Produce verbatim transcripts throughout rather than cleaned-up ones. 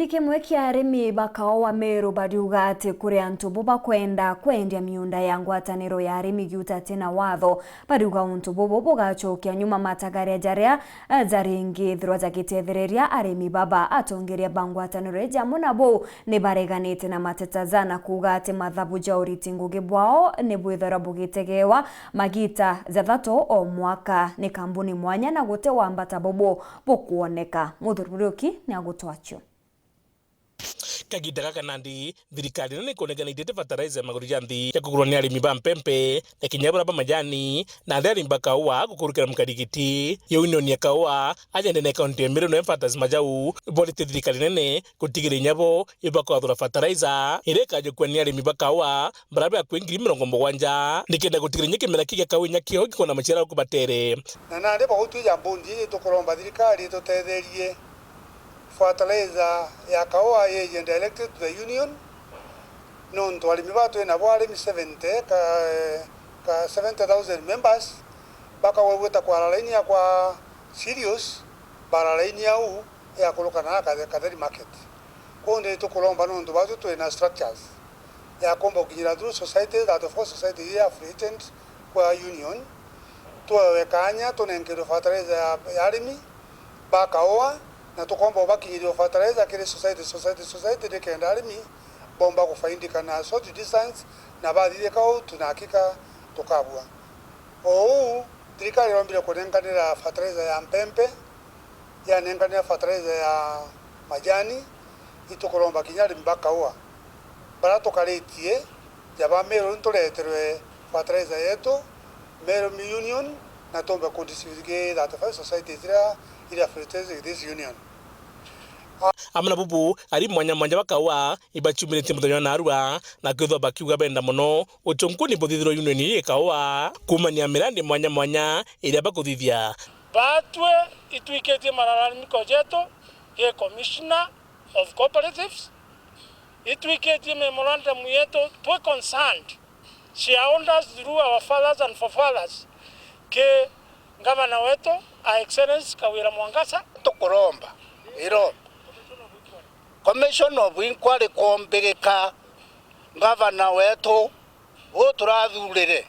Gikundi kimwe kia arimi ba kaua Meru bariuga ati kuri antu bo bakwenda kwendia miunda ya ngwataniro ya arimi giutate na watho. Bariuga untu bubu bugacokia nyuma matagaria jaria, eh, jaringithirwa jagitethereria arimi baba. Atongeria ba ngwataniro iji amwe na buu ni bareganite na mateta jaa na kuuga ati mathabu ja uriti ngugi bwao ni bwithirwa bugitegewa magita jathatu o mwaka ni kambuni mwanya na guti wambata bubu bukwoneka. Muthuri Muriuki ni agutwachio. Kagiita gaka nandi, thirikari nene ikonekana itete fertilizer ya maguru ja nthi ya kugurwa ni arimi ba mpempe na kinya baria ba majani, na aria arimi ba kaua gukurukira mukarigiti. Yo union ya kaua aja ndene ya kaunti ya Meru no emphatas majau borite thirikari nene gutigiria inya bo ibakwathura fertilizer iria ikajukua ni arimi ba kaua baria bakwi ngiri mirongo mugwanja, nikenda gutigiria inya kimera kiu gia kaua inya kio gikona maciara au kubatere. Na nandi bagutwija mbundi iji tukuromba thirikari itutetherie fertilizer ya kaua yeejie directed to the union, nontu arimi ba twi nabo arimi seventy, ka, ka seventy thousand members, bakagweta kwara laini ya kwa cereals, bara laini au ya kuruka na Kathe-, Katheri market. Kwou ndi tukuromba nontu batu twi na structures ya kumba gukinyira through society, thirty-four society iria affiliated kwa union, twewe kanya tunenkerwe fertilizer ya, ya arimi ba kaua, na tukomba ubakinyirwa fertilizer kiri society, society, society, nikenda arimi bomba kufaindika na short distance, na bathithika uu, tuna hakika tukabua. O uu, thirikari irombire kunenkanira fertilizer ya mpempe, yanenkanira fertilizer ya majani, itukuromba kinya arimi ba kaua baria tukaritie ja ba Meru, nitureterwe fertilizer yetu, Meru Union, na tumbe ku distribute ki thirty-five societies iria iri affiliated with this union. Amwe na bubu, arimi mwanya mwanya ba kaua ibaciumiritie muthenya wa narua, na kwithwa bakiuga benda mono uchunkuni buthithirwa union ii ya kaua kuumania mirandi mwanya mwanya iria bakuthithia. Batwe itwikitie malalamiko jetu ki Commissioner of Cooperatives, itwikitie memorandum yetu twi concerned shareholders through our fathers and forefathers ki ngavana wetu, Her Excellency Kawira Mwangaza. Tukuromba iro Commission of Inquiry kwombigika, ngavana wetu uu turathurire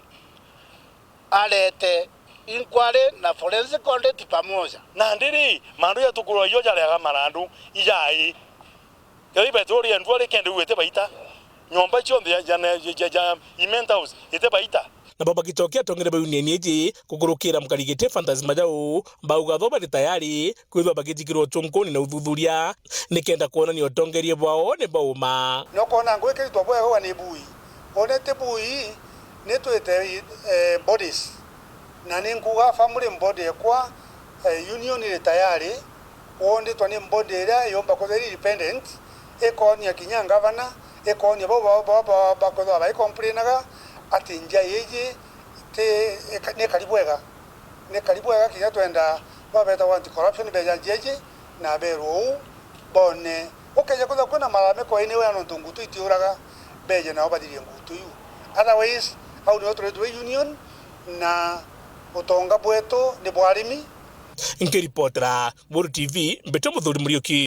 arete inquiry na forensic audit pamoja. Nandi ri, mandu ja tukurwa jo jareaga marandu ijai. Kethira ibetu ria ndua rikende uite baita. Nyomba cionthe ja, ja, ja, ja, ja Imenta House ite baita. Nabo bagicokia atongeria ba union iji kukurukira mukarigiti Fantas Majau, bauga tho bari tayari kwithwa bagijikirwa uchunkuni na uthuthuria nikenda kwonania utongeria bwao ni bwa uma. Nokona ngwikiritwa bwega ni bui. One ti bui, ni twite, eh, bodies. Na ni nkuga family body ekwa, eh, union iri tayari, wonditwa ni body iria yomba kwithwa iri independent, ikonia kinya ngavana, ikonia bau ba, ba, ba, bakwithwa baicomplainaga ati njia iji ti, ika-, ni kari bwega. Ni kari bwega kinya twenda babetagwa anti corruption beja njia iji na berwa uu bone. Ukeja kwithwa kwina malalamiko ini wea nontu ngutu itiuraga, beje nao bathirie ngutu iu. Otherwise, au nio turitwe union na utonga bwetu ni bwa arimi. Nkiripotera Buru T V, mbitwe Muthuri Muriuki.